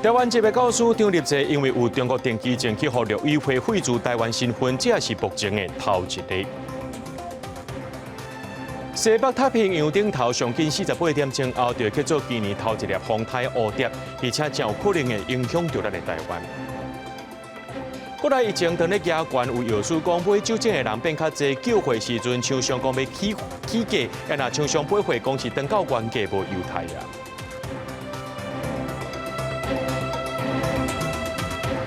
台灣籍的教師張立濟因為有中國登機證去予陸委會廢除台灣身份，這也是目前的頭一例。西北太平洋頂頭上緊48點鐘後，就會去做今年頭一粒風台烏蝶，而且真有可能會影響著咱的台灣。過來疫情當咧加懸，有藥師講買酒精的人變較濟，救貨時陣廠商講欲起起價，啊若廠商買貨講是當到原價無優待啊。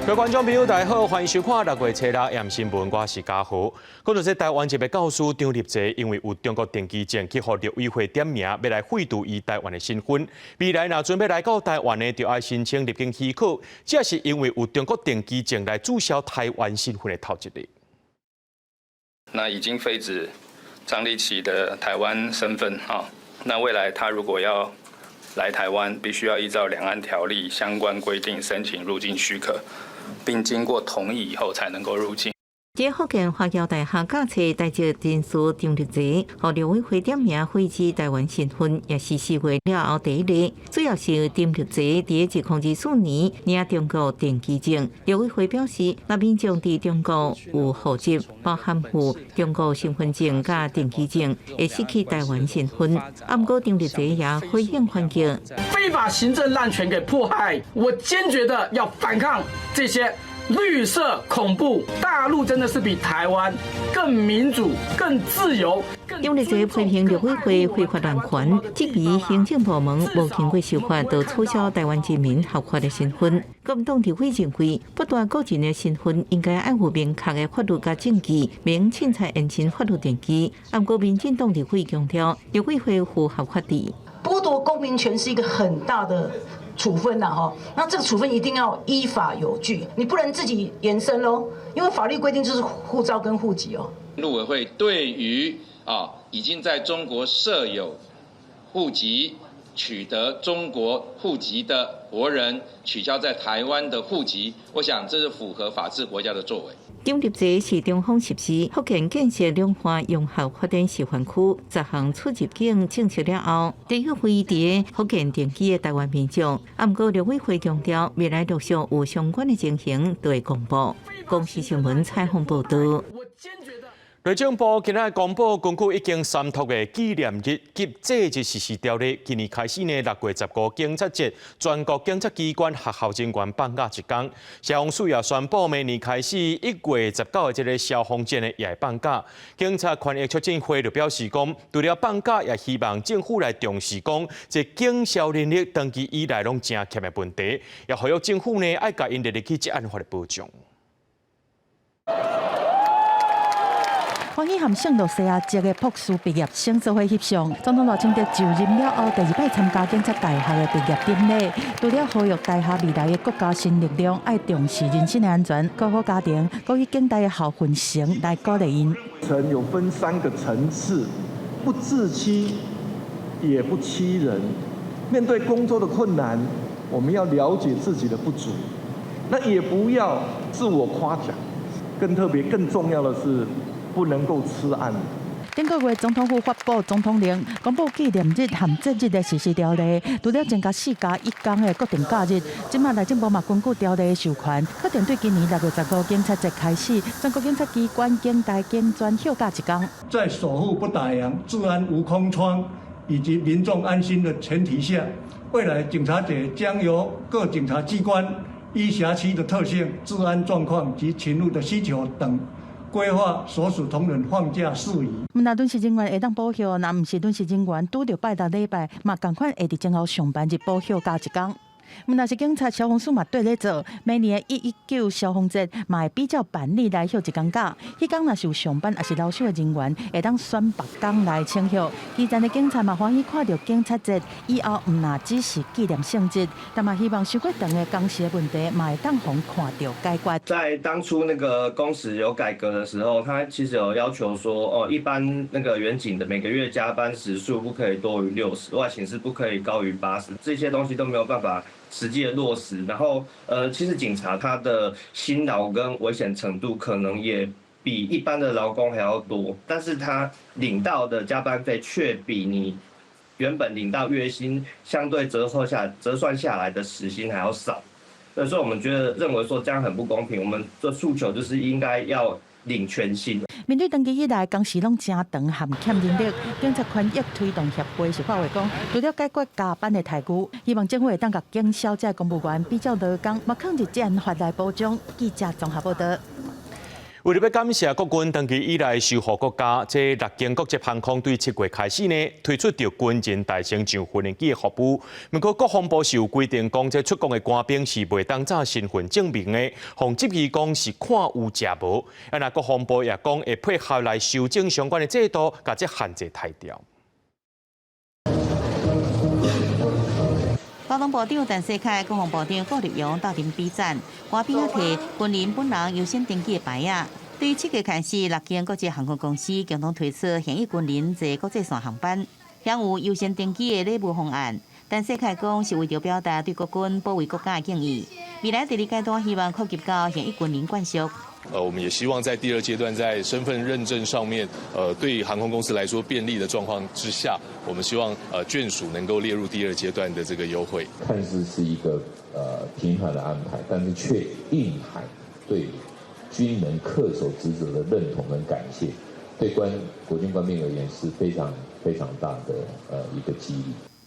各位觀眾朋友，大家好，歡迎收看六月初六暗新聞，我是嘉豪。講到這台灣籍的教師張立濟，因為有中國登機證，去予陸委會點名，欲來廢除伊台灣的身份。未來若準備來到台灣的，就愛申請入境許可。這是因為有中國登機證來註銷台灣身份的頭一例。那已經廢止張立齊的台灣身份哈，那未來他如果要來台灣，必須要依照兩岸條例相關規定申請入境許可，並經過同意以後才能夠入境。這福建華僑大學教冊台籍人士張立濟，予陸委會點名廢止台灣身份，也是4月了後第一例。主要是張立濟佇2024年領中國登機證。陸委會表示，若民眾佇中國有戶籍，包含有中國身份證佮登機證，會失去台灣身份。啊，毋過張立濟也回應反擊：非法行政濫權給迫害，我堅決的要反抗這些綠色恐怖，大陸真的是比台灣更民主、更自由。張立濟批評陸委會非法濫權，質疑行政部門無經過修法就取消台灣人民合法的身份。國民黨立委認為，剝奪個人的身份應該愛有明確的法律佮證據，免凊彩延伸法律程序。毋過民進黨立委強調，陸委會符合法治。剝奪公民權是一個很大的處分呐，哈，那這個處分一定要依法有據，你不能自己延伸咯，因為法律規定就是護照跟戶籍哦。陸委會對於已經在中國設有戶籍、取得中國戶籍的國人取消在台灣的戶籍，我想這是符合法治國家的作為。張立濟是中方實施福建建設兩岸融合發展示範區十項出入境政策了後，第一批佇福建定居的台灣民眾，啊，毋過陸委會強調，未來陸續有相關的情形都會公布。公視新聞採訪報導。內政部今仔公布，根據一經三讀的紀念日及節日實施條例，今年開始呢，6月15警察節，全國警察機關學校人員放假一工。消防署也宣布，明年開始1月19的這个消防節呢，也會放假。警察權益促進會就表示講，除了放假，也希望政府來重視講，這警消人力長期以來攏誠欠的問題，也呼籲政府呢愛共𪜶列入去職安法的保障。歡喜和聖露西亞籍的博士畢業生做伙翕相。總統賴清德就任了後，第二擺參加警察大學的畢業典禮，除了呼籲大學未來的國家新力量愛重視人身的安全，顧好家庭，閣以警大的校訓誠來鼓勵𪜶。誠有分三個層次，不自欺，也不欺人。面對工作的困難，我們要了解自己的不足，那也不要自我誇獎。更特別、更重要的是，不能夠吃案。頂個月總統府發布總統令，公布紀念日和節日的實施條例。除了增加4加1工的國定假日，這馬內政部嘛根據條例的授權，確定對今年6月15警察節開始，全國警察機關警大警專休假一工。在守護不打烊、治安無空窗以及民眾安心的前提下，未來警察節將由各警察機關依轄區的特性、治安狀況及勤務的需求等，規劃所屬同仁放假事宜。毋但臨時人員會當補休，若毋是臨時人員拄著拜六禮拜，嘛仝款會佇前後上班日補休加一工。毋但是警察、消防署嘛綴咧做，每年119消防節嘛會比照辦理來休一工假。彼工若是有上班抑是留守的人員，會當選別工來請休。基層的警察嘛歡喜看著警察節以後，毋但只是紀念性質，但嘛希望傷過長的工時的問題嘛會當予看著解決。在當初那個工時有改革的時候，他其實有要求說，哦，一般那個員警的每個月加班時數不可以多於60，外勤是不可以高於80，這些東西都沒有辦法實際的落實。然後，其實警察他的辛勞跟危險程度可能也比一般的勞工還要多，但是他領到的加班費卻比你原本領到月薪相對折扣下折算下來的時薪還要少。所以說我們覺得認為說這樣很不公平，我們的訴求就是應該要領全薪。面對長期以來工時攏誠長含欠人力，警察權益推動協會是發話講，除了解決加班的待遇，希望政府會當共警消這公務員比照勞工，嘛囥佇治安法來保障。記者綜合報道。為著欲感謝國軍長期以來守護國家，這陸軍國際航空對7月開始呢，推出著軍人代乘上無人機的服務。毋過國防部是有規定，講這出國的官兵是袂當紮身份證明的，予質疑講是看有食無。啊，若國防部也講會配合來修正相關的制度，共這限制刣掉。交通部長陳世凱、國防部長顧立雄鬥陣比讚，官兵也提軍人本人優先登機的牌仔。對7月開始，陸軍國際航空公司共同推出現役軍人坐國際線航班，享有優先登機的禮遇方案。陳世凱講是為著表達對國軍保衛國家的敬意。未來第二階段希望擴及到現役軍人眷屬。我們也希望在第二階段在身份認證上面，對航空公司來說便利的狀況之下，我們希望眷屬能夠列入第二階段的這個優惠。看似是一個平緩的安排，但是卻蘊含對軍人恪守職責的認同跟感謝，對官國軍官兵而言是非常非常大的一個激勵。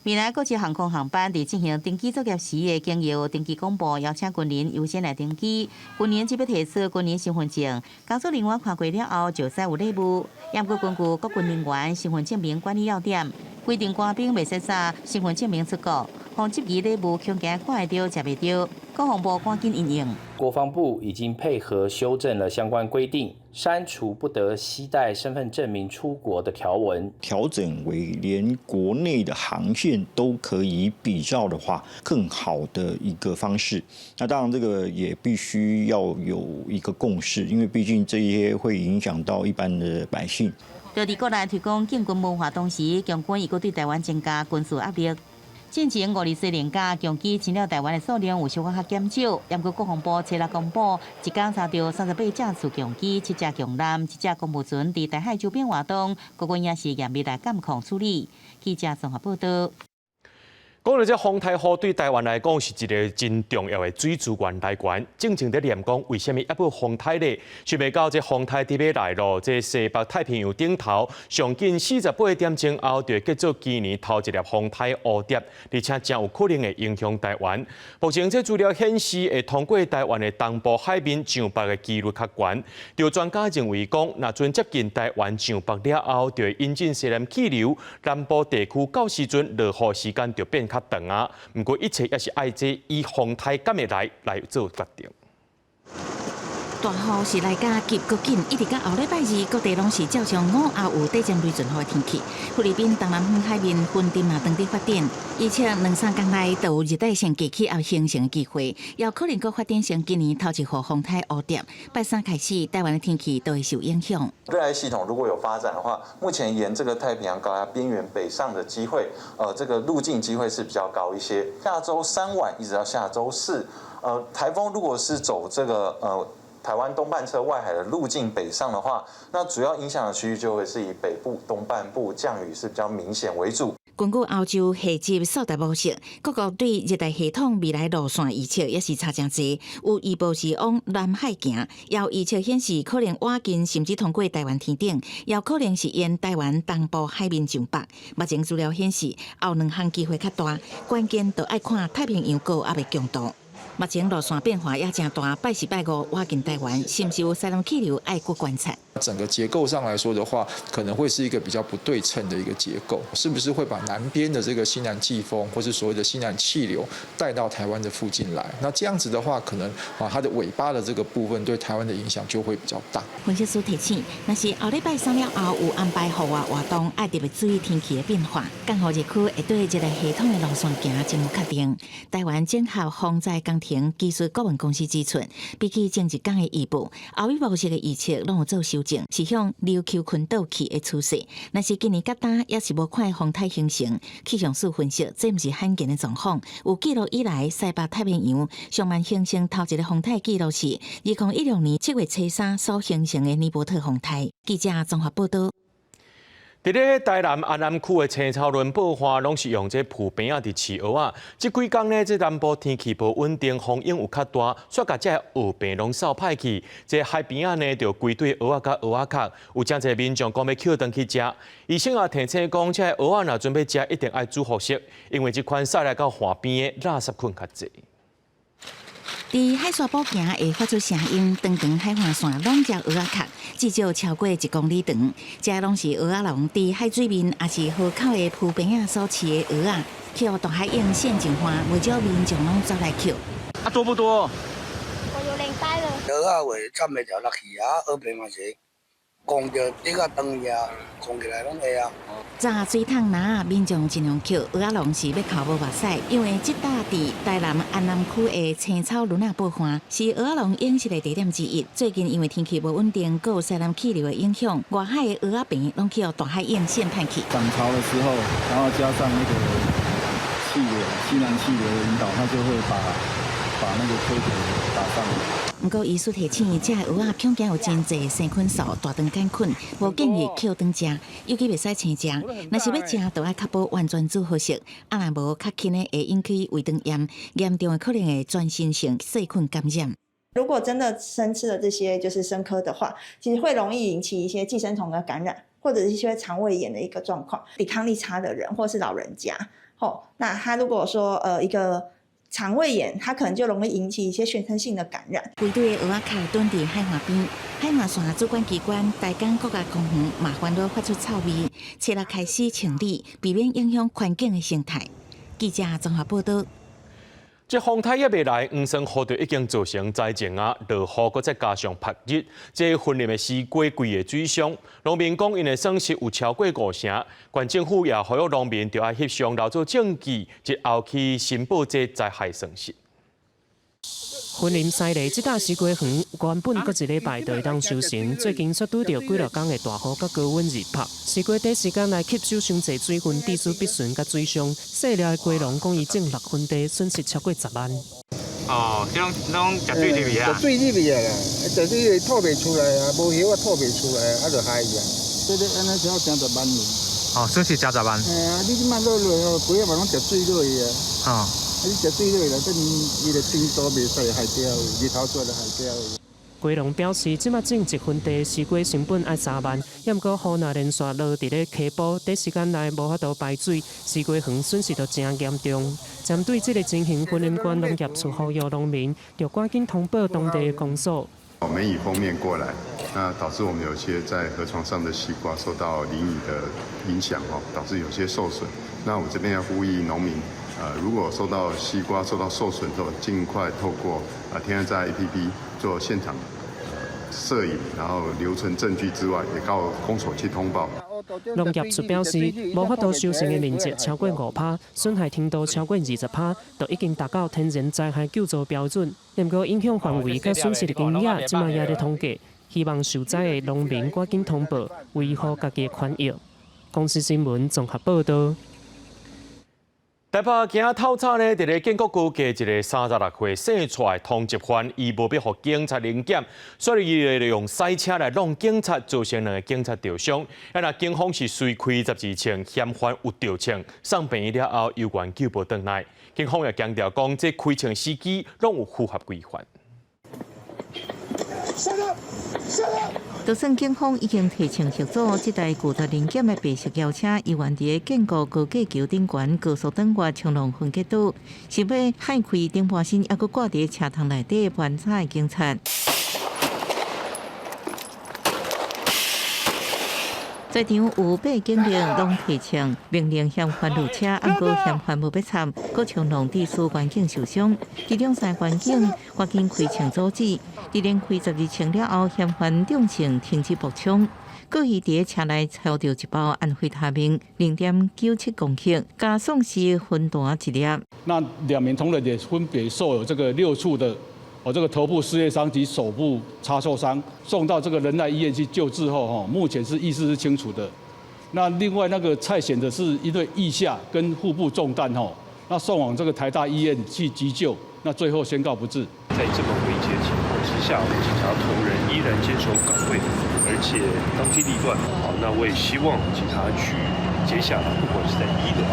未來國際航空航班佇進行登機作業時，會經由登機廣播邀請軍人優先來登機。軍人只欲提出軍人身份證，工作人員看過了後就使有禮遇。毋過根據國軍人員身份證明管理要點規定，官兵袂使紮身份證明出國，予質疑禮遇恐驚看會著食袂著。國防部趕緊因應。國防部已經配合修正了相關規定，刪除不得攜帶身份證明出國的條文，調整為連國內的航線都可以比照的話，更好的一個方式。那當然，這個也必須要有一個共識，因為畢竟這些會影響到一般的百姓。就佇國內推廣敬軍文化同時，共軍亦閣對台灣增加軍事壓力。進前524年假共機侵擾台灣的數量有小可較減少，毋過國防部初六公布，一工查著38架次共機、7隻共艦、7隻公務船佇台海周邊活動，國軍也是嚴密來監控處理。記者綜合報道。講到這風台雨對台灣來講是一个真重要的水資源來源。進前佇咧念講，為啥物猶無風颱咧？想袂到這風颱佇欲來囉，這西北太平洋頂頭上緊48點鐘後，就會結束今年頭一粒風颱烏蝶，而且誠有可能會影響台灣。目前這資料顯示，會通過台灣的東部海面上北的幾率較懸。有專家認為講，若陣接近台灣上北了後，就會引進西南氣流，南部地區到時陣落雨時間就變較長啊。毋過一切也是愛這以風颱敢會來來做決定。大雨是來甲急閣緊，一直到後禮拜二，各地攏是照常午後有短暫雷陣雨的天氣。菲律賓東南方海面雲陣嘛當地發展，預測兩三工內就有熱帶性低氣壓形成的機會，也可能閣發展成今年頭一號風颱烏蝶。拜三開始，台灣的天氣都會受影響。熱帶系統如果有發展的話，目前沿這個太平洋高壓邊緣北上的機會，這個路徑機會是比較高一些。下週三晚一直到下週四，颱風如果是走這個台灣東半側外海的路徑北上的話，那主要影響的區域就會是以北部、東半部降雨是比較明顯為主。根據歐洲夏季數值模式，各國對熱帶系統未來路線預測也是差誠濟。有預報是往南海行，也有預測顯示可能倚近甚至通過台灣天頂，也有可能是沿台灣東部海面上北。目前資料顯示，後兩項機會較大，關鍵就愛看太平洋高壓的強度。目前路線變化也誠大，拜四拜五倚近台灣，是毋是有西南氣流愛閣觀察？整個結構上來說的話，可能會是一個比較不對稱的一個結構，是不是會把南邊的這個西南季風，或是所謂的西南氣流帶到台灣的附近來？那這樣子的話，可能啊，它的尾巴的這個部分對台灣的影響就會比較大。分析師提醒，若是後禮拜三了後有安排戶外活動，愛特別注意天氣的變化。降雨熱區會對這個系統的路線行真無確定。台灣綜合防災工程技術顧問公司指出，比起前一工的預報，後尾模式的預測攏有做修正，是向琉球群島去的趨勢。若是今年佮今猶是無看風颱形成，氣象署分析，這毋是罕見的狀況。有記錄以來，西北太平洋上慢形成頭一个風颱記錄是2016年7月初三所形成的尼伯特風颱。記者綜合報道。佇咧台南安南區的青草崙報岸，攏是用這浮棚仔佇飼蚵仔。這幾工呢，這南部天氣無穩定，風湧有較大，煞共這蚵棚攏掃歹去。這海邊仔呢，就規堆蚵仔佮蚵仔殼，有誠濟民眾講欲抾轉去食。醫生也提醒講，這蚵仔若準備食，一定愛煮予熟，因為這款駛來到岸邊的垃圾菌較濟。佇海沙埔行會發出聲音，長長海岸線攏食蚵仔殼，至少超過1公里長。這攏是蚵仔農佇海水面，抑是河口的浮棚仔所飼的蚵仔，予大海湧陷上岸，袂少民眾攏走來抾。啊，多不多？我有兩袋了。蚵仔話插袂著落去啊，蚵棚嘛是講著底較長去啊，講起來攏會啊。炸水桶籃，民眾盡量抾，蚵仔農是欲哭無目屎，因為這搭佇台南安南區的青草崙仔埔岸，是蚵仔農養殖的地點之一。最近因為天氣無穩定，閣有西南氣流的影響，外海的蚵仔棚攏予大海湧掀歹去。漲潮的時候，然後加上那個氣流，西南氣流的引導，它就會把那個溪給打上來。毋過醫師提醒，這蚵仔恐驚有真濟生菌素、大腸桿菌，無建議抾轉食，尤其袂使生食。若是欲食，就愛確保完全煮予熟，啊若無較輕的會引起胃腸炎，嚴重的可能會全身性細菌感染。如果真的生吃了這些就是生蚵的話，其實會容易引起一些寄生蟲的感染，或者是一些腸胃炎的一個狀況。抵抗力差的人，或是老人家，吼，那他如果說一個腸胃炎，它可能就容易引起一些全身性的感染。規堆的蚵仔殼蹲佇海岸邊，海岸線主管機關台江國家公園嘛煩惱發出臭味，初六開始清理，避免影響環境的生態。記者綜合報導。這風颱猶未來，黃山河就已經造成災情啊！落雨，閣再加上曝熱，這雲林的西瓜規个水傷，農民講𪜶的損失有超過五成。縣政府也呼籲農民著愛翕相留做證據，日後去申報這災害損失。雲林西螺這搭西瓜園原本閣一禮拜就會當收成，最近卻拄著幾落工的大雨佮高溫熱曝，西瓜短時間內吸收傷濟水分，致使必損佮水傷。細粒的瓜農講，伊種6分地，損失超過10萬。哦，這攏攏食水入去啊？食水入去啊啦，食水吐袂出來啊，無葉啊吐袂出來啊，就害去啊。這個按呢才30萬元。哦，損失30萬。嘿啊，你這擺落落，瓜仔嘛攏食水落去啊。哦。你食水落來，等伊個程度袂使害掉，日頭出來害掉。瓜農表示，這擺種1分地西瓜成本愛3萬，猶毋過雨若連續落佇咧溪埔，短時間內無法度排水，西瓜園損失就誠嚴重。針對這个情形，雲林縣農業處呼籲農民，著趕緊通報當地的公所。梅雨鋒面過來，那導致我們有些在河床上的西瓜受到淋雨的影響，哦，導致有些受損。那我這邊要呼籲農民，如果受到西瓜受到受損之後，盡快透過天然災 APP 做現場攝影，然後留存證據之外，也到公所去通報。農業處表示，無法度收成的面積超過5%，損害程度超過20%，就已經達到天然災害救助標準。毋過影響範圍佮損失的金額，這擺猶咧統計，希望受災的農民趕緊通報，維護家己的權益。公視新聞綜合報導。台北今仔透早呢，佇咧建國高架一个36歲姓蔡的通緝犯，伊無欲予警察臨檢，所以伊就用賽車來挵警察，造成兩个警察著傷。啊，若警方是隨開12槍，嫌犯有著槍，送病院了後，猶原救無轉來。警方也強調講，這開槍時機攏有符合規範。就算警方已經提槍嚇阻，這台拒絕臨檢的白色轎車，猶原佇咧建國高架橋頂懸高速轉越長龍分隔島，想欲亥開頂半身，猶閣掛佇車窗內底盤查的警察。在場有八警力攏提槍，命令嫌犯落車，毋過嫌犯無欲參，閣衝撞致使員警受傷。其中三員警趕緊開槍阻止，佇連開12槍了後，嫌犯中槍停止步槍，閣伊佇車內抽著一包安非他命0.97公克，加喪屍魂彈一粒。那兩名同仁也分別受有這個六處的，這個頭部撕裂傷及手部擦挫傷，送到這個仁愛醫院去救治後，目前是意識是清楚的。那另外那個蔡顯的是一對腋下跟腹部中彈，那送往這個台大醫院去急救，那最後宣告不治。在這麼危急的情況之下，我們警察同仁依然堅守崗位，而且當機立斷。好，那我也希望警察局接下來不管是在醫療、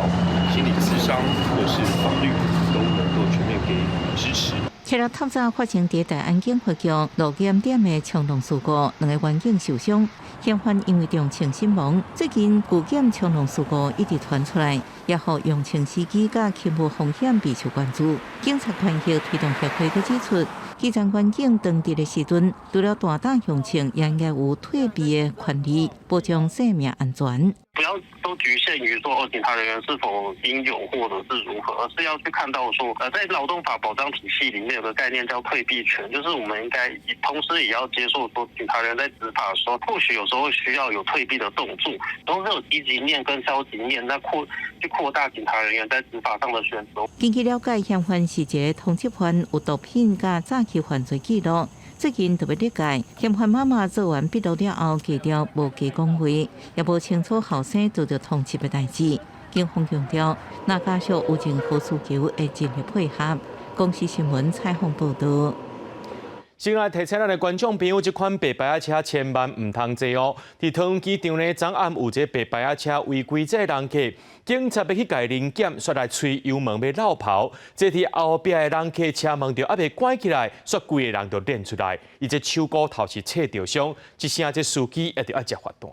心理諮商或是法律，都能夠全面給予支持。除了透早發生佇大安警察局路檢點的衝撞事故，兩个員警受傷，嫌犯因為重槍身亡。最近舊檢衝撞事故一直傳出來，也予用槍司機佮勤務風險備受關注。警察權益推動協會閣指出，基層員警當值的時陣，除了大膽用槍，也應該有退避的權利，保障生命安全。不要都局限於說，哦，警察人員是否英勇或者是如何，而是要去看到說，在勞動法保障體系裡面有個概念叫退避權，就是我們應該同時也要接受說，警察人員在執法的時候，或許有時候需要有退避的動作，同時有積極面跟消極面，那去擴大警察人員在執法上的選擇。根據了解，嫌犯是一个通緝犯，有毒品佮詐欺犯罪記錄。最近特別理解，嫌犯媽媽做完筆錄了後，低調無加講話，也無清楚後生遭著通緝的代誌。警方強調，若家屬有任何需求，會盡力配合。公視新聞採訪報導。先來提醒咱的觀眾朋友，這款白牌仔車千萬毋通坐哦！佇桃園機場呢，昨暗有一个白牌仔車違規載人客，警察欲去共臨檢，煞來催油門欲落跑，這佇後壁的人客車門就猶未關起來，煞規个人就練出來，伊這手骨頭是切著傷，這聲這司機一定愛接罰單。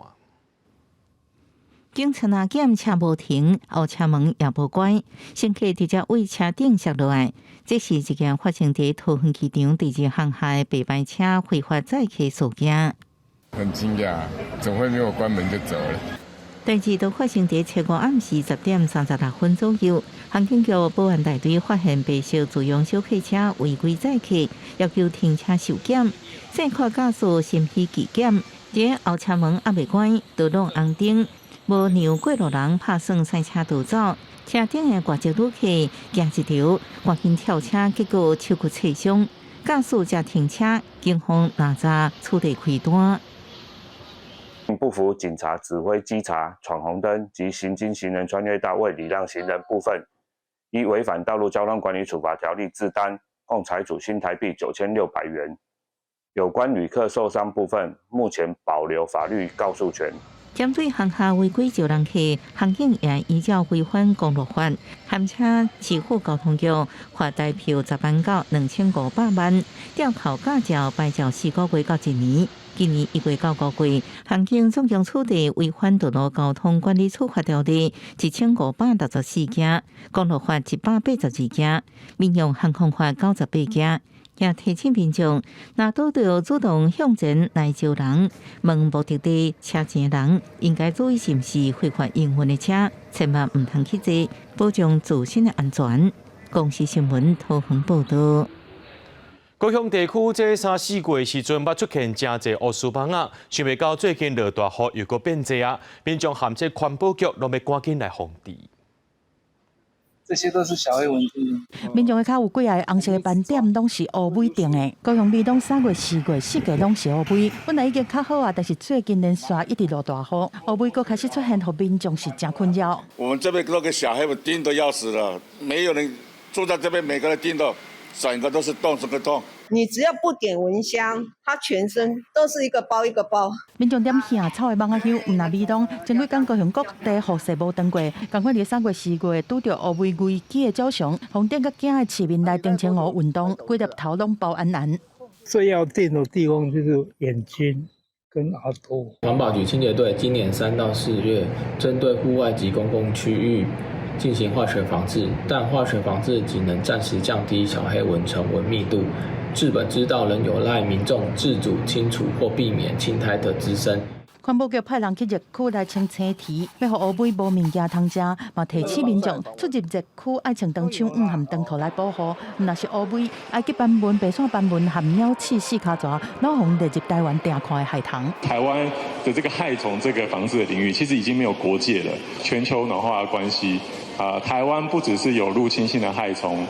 警察若檢車無停，後車門也無關，乘客直接對車頂摔落來。這是一件發生佇桃園機場第二航廈的白牌車非法載客事件。很驚訝，怎會沒有關門就走了？代誌都發生佇初五暗時10點36分左右，航警局保安大隊發現白色自用小客車違規載客，要求停車受檢。正確駕駛心虛拒檢，這後車門猶未關，就攏紅燈，無讓過路人拍算賽車逃走。車頂的外籍旅客驚一跳，趕緊跳車，結果手骨切傷。駕駛才停車，警方拿查處理開單。不服警察指揮稽查闖紅燈及行經行人穿越道未禮讓行人部分，依違反道路交通管理處罰條例自擔，共裁處新台幣9600元。有關旅客受傷部分，目前保留法律告訴權。針對航廈違規招人客，航警也依照違反公路法，函請市府交通局罰台票10萬到2500萬，吊扣駕照牌照4個月到一年。今年1月到5月，航警總共處理違反道路交通管理處罰條例1564件，公路法182件，民用航空法98件。也提醒民眾，若拄著主動向前來招人，問目的地車前的人，應該注意是毋是非法營運的車，千萬毋通去坐，保障自身的安全。公視新聞桃園報導。高雄地區這三四月時陣，捌出現誠濟烏絲蠓仔，想袂到最近落大雨又閣變濟啊！民眾和這環保局攏欲趕緊來防治。這些都是小黑蚊。民眾的跤有幾个紅色的斑點，攏是烏蠓叮的。高雄每當3月、4月、四季攏是烏蠓。本來已經較好啊，但是最近連續一直落大雨，烏蠓閣開始出現，予民眾是誠困擾。我們這邊都給小黑蚊叮得要死了，沒有人住在這邊，每個人叮到整個都是洞，這個洞。你只要不點蚊香，它全身都是一個包一個包。民眾點香草的蠓仔香，毋但美濃，前幾工高雄各地雨勢無斷過，仝款佇3月、4月拄著烏蠓危機的鳥常，予電佮驚的市民來澄清湖運動，規粒頭攏包絚絚。最要叮的地方就是眼睛跟耳朵。環保局清潔隊今年3到4月，針對戶外及公共區域進行化學防治，但化學防治僅能暫時降低小黑蚊成蚊密度。治本之道仍有賴民眾自主清除或避免青苔的滋生。環保局派人去熱區來清青苔，欲予烏蠓無物件通食，嘛提醒民眾出入熱區愛穿長袖毋和長褲來保護。毋但是烏蠓，埃及斑蚊、白線斑蚊和鳥刺四跤蛇，攏予列入台灣定看的害蟲。台灣的這個害蟲這個防治的領域，其實已經沒有國界了。全球暖化的關係，啊，台灣不只是有入侵性的害蟲，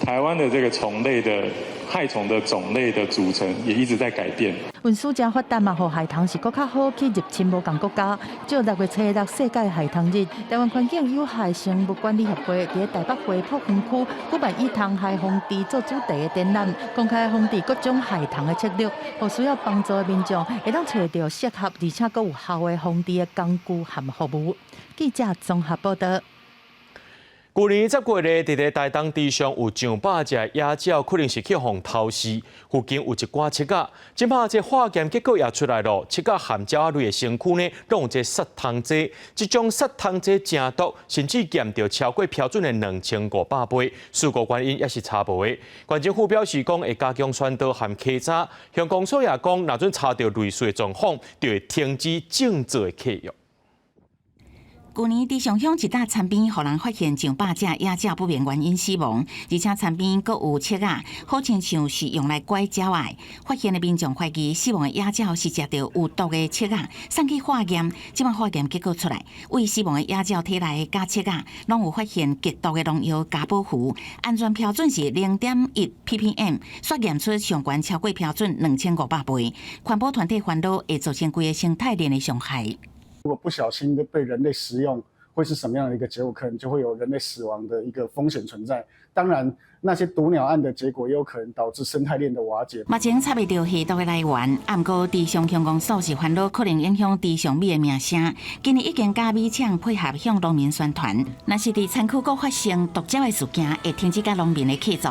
台灣的這個蟲類的害蟲的種類的組成也一直在改變。運輸誠發達嘛，予害蟲是閣較好去入侵無仝國家。照6月初六世界害蟲日，台灣環境有害生物管理協會佇台北花圃園區舉辦以蟲害防治做主題的展覽，公開防治各種害蟲的策略，予需要幫助的民眾會當揣著適合而且閣有效的防治的工具和服務。記者綜合報道。舊年10月咧，佇咧台東池上有上百隻野鳥，可能是去予偷食。附近有一寡粟仔，這擺這化驗結果也出來囉，粟仔含鳥仔類的身軀呢，攏有這殺蟲劑。這種殺蟲劑誠毒，甚至驗著超過標準的2500倍。事故原因也是查無的。縣政府表示講會加強宣導和稽查，鄉公所也講，若準查著類似的狀況，就會停止種植的契約。舊年池上鄉一搭田邊，予人發現上百隻野鳥不明原因死亡，而且田邊閣有粟仔，好親像是用來拐鳥仔的。發現的民眾懷疑死亡的野鳥是食著有毒的粟仔，送去化驗，這擺化驗結果出來，對死亡的野鳥體內佮粟仔，攏有發現極毒的農藥加寶氟，安全標準是0.1 ppm，煞驗出上懸超過標準2500倍。環保團體煩惱會造成規个生態鏈的傷害。如果不小心被人類食用，會是什麼樣的一個結果？可能就會有人類死亡的一個風險存在。當然，那些毒鳥案的結果也有可能導致生態鏈的瓦解。目前查袂著下毒的來源，毋過池上鄉公所是煩惱可能影響池上米的名聲。今年已經佮米廠配合向農民宣傳，若是佇田區閣發生毒鳥的事件，會停止佮農民的契作。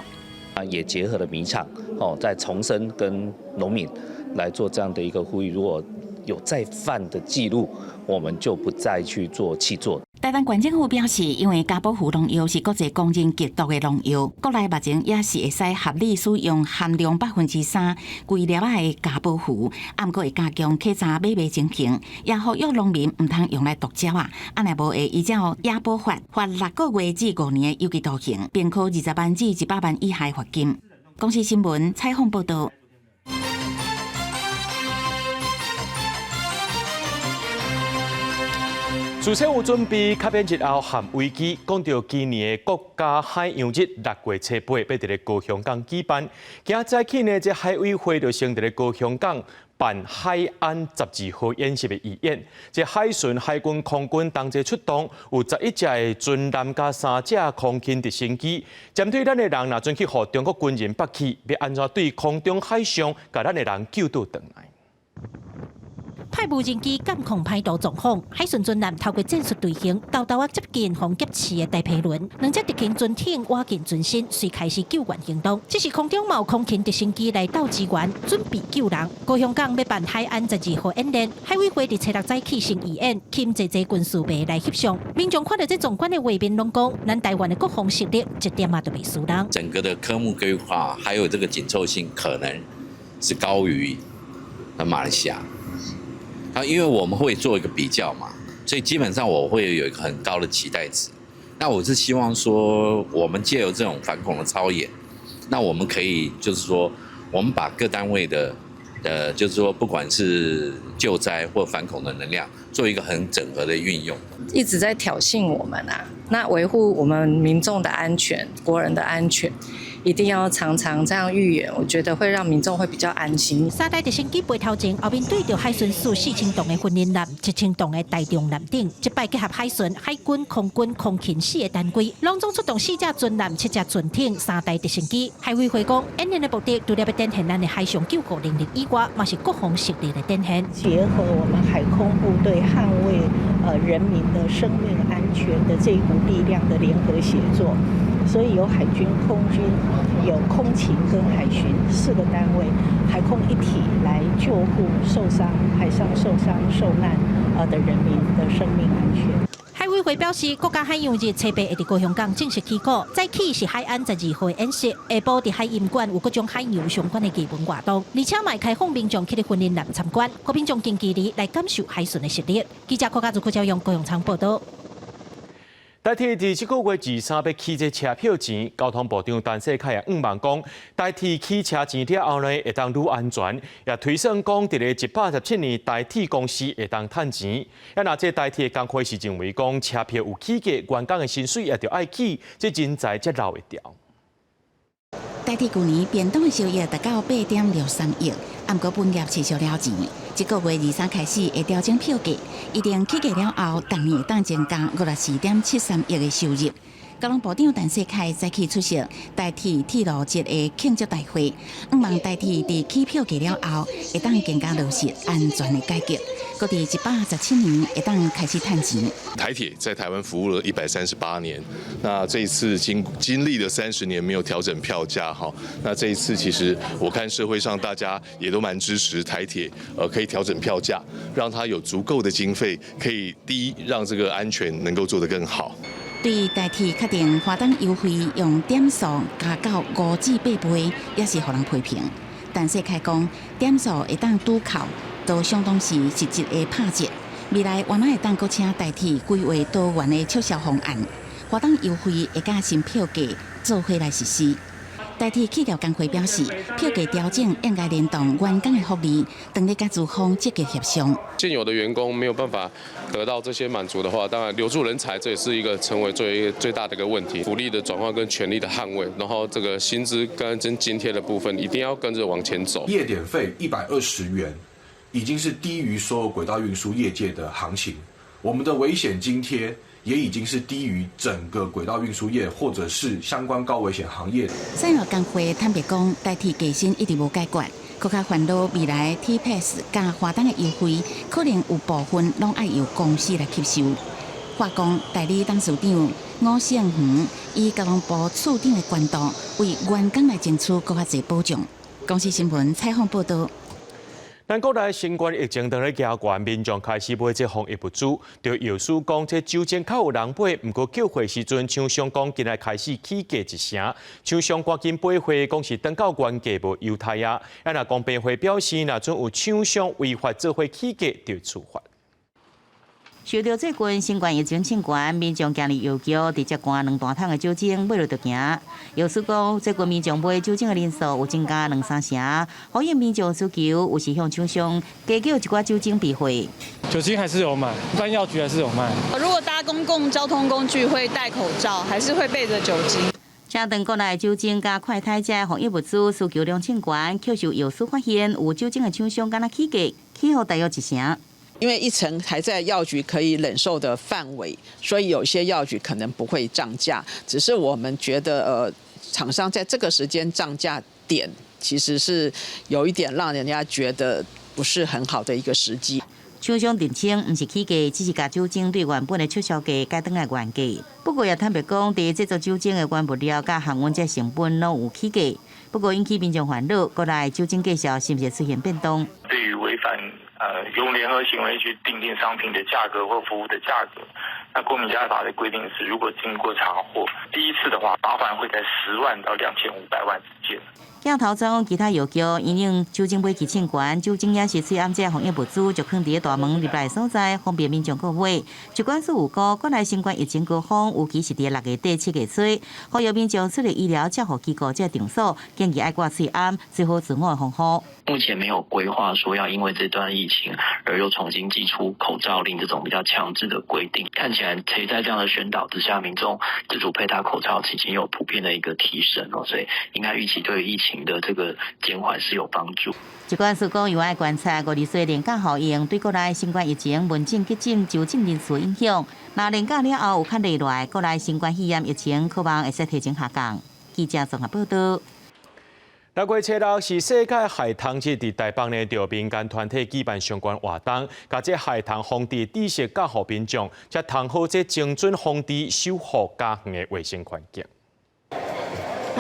啊，也結合了米廠，哦，再重申跟農民來做這樣的一個呼籲。如果有再犯的記錄，我們就不再去做契作。台灣縣政府表示，因為加寶氟農藥是國際公認極毒的農藥，國內目前也是會使合理使用含量3%規粒仔的加寶氟，毋過會加強稽查買賣情形，也呼籲農民毋通用來毒鳥仔，按若無會依照野保法罰6個月至5年的有期徒刑，並科20萬至100萬以下罰金。公視新聞採訪報道。事先有準備，較免日後陷危機。講著今年的國家海洋日6月初8，欲佇咧高雄港舉辦。今仔早起呢，這海委會就先佇咧高雄港辦海安十二號演習的預演。這海巡、海軍、空軍同齊出動，有11隻的巡艦佮3隻空勤直升機。針對咱的人，若準去予中國軍人縛去，欲按怎對空中海上共咱的人救倒轉來？派無人機監控歹徒狀況，海巡船艦透過戰術隊形，沓沓仔接近予劫持的大皮輪，兩隻敵勤船艇倚近船身，隨開始救援行動。這是空中嘛有空勤直升機來鬥支援，準備救人。高雄港欲辦海安十二號演練，海委會佇初六早起先預演，請濟濟軍事迷來翕相。民眾看著這壯觀的畫面，攏講咱台灣的國防實力一點仔都袂輸人。整個的科目規劃還有這個緊湊性，可能是高於馬來西亞。啊，因為我們會做一個比較嘛，所以基本上我會有一個很高的期待值。那我是希望說，我們借由這種反恐的操演，那我們可以就是說，我們把各單位的，就是說不管是救災或反恐的能量，做一個很整合的運用。一直在挑釁我們啊，那維護我們民眾的安全、國人的安全。一定要常常這樣預演，我覺得會讓民眾會比較安心。三台直升機飛頭前，後面對著海巡署4000噸的訓練艦、1000噸的大眾艦頂，這擺結合海巡、海軍、空軍、空勤四個單位，攏總出動四隻船艦、七隻船艇、三台直升機。海委會講，演練的目的除了欲展現咱的海上救護能力以外，嘛是國防實力的展現。結合我們海空部隊捍衛人民的生命安全的這一股力量的聯合協作。所以有海軍、空軍、有空勤跟海巡四個單位，海空一體來救護受傷、海上受傷受難的人民的生命安全。海委會表示，國家海洋日初八會佇高雄港正式起鼓，早起是海安十二號演習，下晡佇海音館有各種海洋相關的藝文活動，而且嘛會開放民眾去佇訓練艦參觀，予民眾近距離來感受海巡的實力。記者郭家祖、郭昭勇高雄場報道。台鐵佇這個月23欲起這車票錢，交通部長陳世凱也向望講，台鐵起車錢了後呢，會當愈安全，也推算講，佇咧117年台鐵公司會當趁錢。啊，若這台鐵工會是認為講，車票有起價，員工的薪水也著愛起，這人才才留會牢。台台鐵舊年便當的收益達到8.63億，毋過本業持續了錢。這個月23開始會調整票價，一定起價了後，逐年會當增加54.73億的收入。交通部長陳世凱早起出席台鐵鐵路節的慶祝大會，向望台鐵佇起票價了後，會當更加落實安全的改革，閣佇117年會當開始趁錢。台鐵在台灣服務了138年，那這一次經歷了30年沒有調整票價，哈，那這一次其實我看社會上大家也都蠻支持台鐵，可以調整票價，讓它有足夠的經費，可以第一讓這個安全能夠做得更好。對台鐵確定華東優惠用點數加到5至8倍，也是予人批評。陳世凱講，點數會當拄扣，都相當是實質的拍折。未來原來會當閣請台鐵規劃多元的促銷方案，華東優惠會佮新票價做伙來實施。台鐵企業工會表示，票價調整應該聯動員工的福利，當咧佮資方積極協商。現有的員工沒有辦法得到這些滿足的話，當然留住人才，這也是一個成為最最大的一個問題。福利的轉換跟權利的捍衛，然後這個薪資跟津貼的部分一定要跟着往前走。夜點費120元，已經是低於所有軌道運輸業界的行情。我們的危險津貼也已經是低於整個軌道運輸業或者是相關高危險行業。產業工會坦白講，台鐵加薪一直無解決，閣較煩惱未來 T Pass 佮華東的優惠，可能有部分攏愛由公司來吸收。華工代理董事長吳勝宏以交通部處長的權度，為員工來爭取閣較濟保障。公視新聞採訪報導。咱國內新冠疫情當咧加懸，民眾開始買這防疫物資。著藥師講，這酒精較有人買，毋過叫貨時陣，廠商講今日開始起價一成。廠商趕緊補貨，講是等到原價無猶太啊。啊，若公平會表示，若準有廠商違法做伙起價，就處罰。受著最近新冠疫情衝懸，民眾行入藥局，直接灌兩大桶的酒精買落就行。藥師講，最近民眾買酒精的人數有增加兩三成，呼應民眾需求，有時向廠商加叫一寡酒精備貨。酒精還是有買，一般藥局還是有賣。如果搭公共交通工具會戴口罩，還是會備著酒精。這頓國內酒精佮快篩這防疫物資需求量衝懸，卻受藥師發現有酒精的廠商敢若起價，起予大約一成。因為一成還在藥局可以忍受的範圍，所以有些藥局可能不會漲價。只是我們覺得，廠商在這個時間漲價點，其實是有一點讓人家覺得不是很好的一個時機。廠商澄清，毋是起價，只是共酒精對原本的促銷價改轉來原價。不過也坦白講，佇製作酒精的原物料佮航運這成本攏有起價。不過引起民眾煩惱，國內酒精價數是毋是出現變動？對於違反用聯合行為去訂定商品的價格或服務的價格，那國民價法的規定是，如果經過查獲，第一次的話，罰鍰會在10萬到2500萬之間。鏡頭轉往其他藥局，因應酒精買起衝懸，酒精也是喙罨這防疫物資，就囥佇大門入來所在，方便民眾購買。疾管署有估，國內新冠疫情高峰，尤其是佇6月底、7月初，呼籲民眾出入醫療照護機構這場所，建議愛掛喙罨，做好自我防護。目前沒有規劃說要因為這段疫情而又重新祭出口罩令這種比較強制的規定。看起來，其實在這樣的宣導之下，民眾自主佩戴口罩已經有普遍的一個提升哦，所以應該預期對於疫情的這個減緩是有幫助。疾管署講，有愛觀察52歲連假效應對國內新冠疫情門診急診就診人數影響。若連假了後有較例外，國內新冠肺炎疫情可望會使提前下降。記者綜合報導。6月初6是世界害蟲日，佇台北呢，著民間團體舉辦相關活動，共這害蟲防治知識教予民眾，才通好這精準防治守護家園的衛生環境。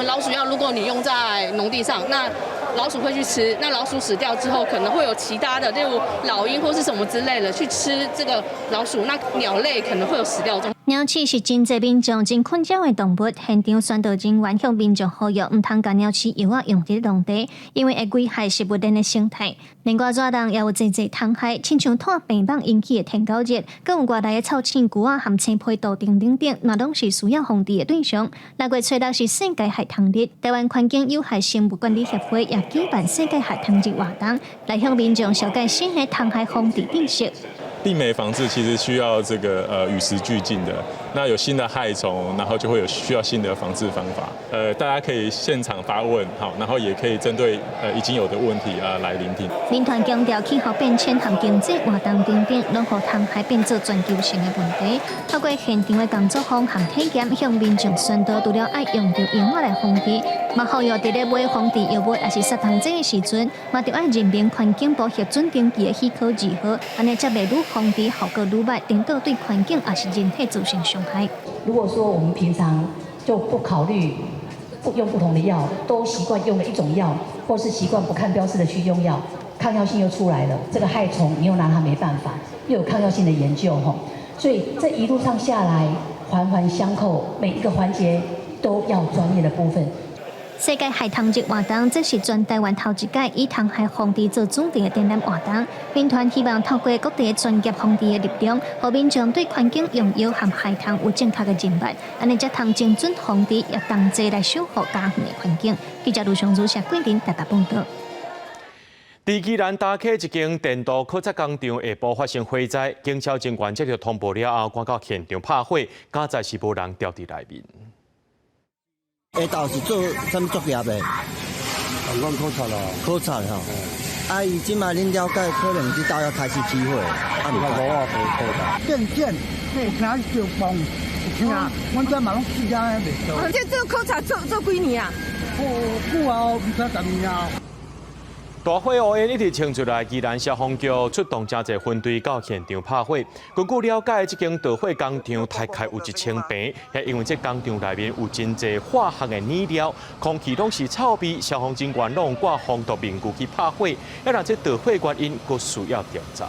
老鼠藥，如果你用在農地上，那老鼠會去吃，那老鼠死掉之後，可能會有其他的，例如老鷹或是什麼之類的去吃這個老鼠，那鳥類可能會有死掉狀。鳥鼠是真濟民眾真困擾的動物，現場宣導人員向民眾呼籲，毋通共鳥鼠藥仔用佇農地，因為會危害食物鏈的生態。另外，熱浪也有濟濟蟲害，親像湠病蠓引起的天狗熱，閣有外來的臭鼠龜仔含青皮杜等等等，嘛攏是需要防治的對象。6月初6是世界害蟲日，台灣環境有害生物管理協會也舉辦世界害蟲日活動，來向民眾紹介新的蟲害防治知識。病媒防治其實需要這個與時俱進的，那有新的害蟲，然後就會有需要新的防治方法。大家可以現場發問，好，然後也可以針對已經有的問題啊來聆聽。民團強調氣候變遷和經濟活動等等，攏予蟲害變做全球性的問題。透過現場的工作坊和體驗，向民眾宣導，除了愛用著藥仔來防治，嘛呼籲佇咧買防治藥物抑是殺蟲劑的時陣，嘛著愛認明環境部核准登記的許可字號，按呢才袂愈防治效果愈䆀，顛倒對環境抑是人體造成傷害。如果說我們平常就不考慮不用不同的藥，都習慣用了一種藥，或是習慣不看標示的去用藥，抗藥性又出來了，這個害蟲你又拿它沒辦法，又有抗藥性的研究吼，所以這一路上下來環環相扣，每一個環節都要專業的部分。世界害蟲日活動，這是全台灣頭一屆以蟲害防治做主題的展覽活動。民團希望透過各地專業防治的力量，予民眾對環境用藥和害蟲有正確的認識，按呢才通精準防治，也同齊來守護家園的環境。記者盧尚如、謝桂林台北報導。佇宜蘭大溪一間電鍍考察工廠下晡發生火災，警消人員接到通報了後，趕到現場拍火，佳哉是無人牢佇內面。下晝是做啥物作業的？講考察咯。考察吼。啊，伊這擺恁了解，可能這兜要開始起火，啊，毋我無考察。電線，有聽著崩，有聽，阮這嘛攏試下袂做。這做考察做做幾年啊？哦，久啊，毋知十年啊。大火烏煙一直衝出來，宜蘭消防局出動誠濟分隊到現場拍火。根據了解，這間著火工廠大概有1000坪，因為這工廠內面有真濟化學的染料，空氣攏是臭味，消防人員攏掛防毒面具去拍火。啊，若這著火原因，閣需要調查。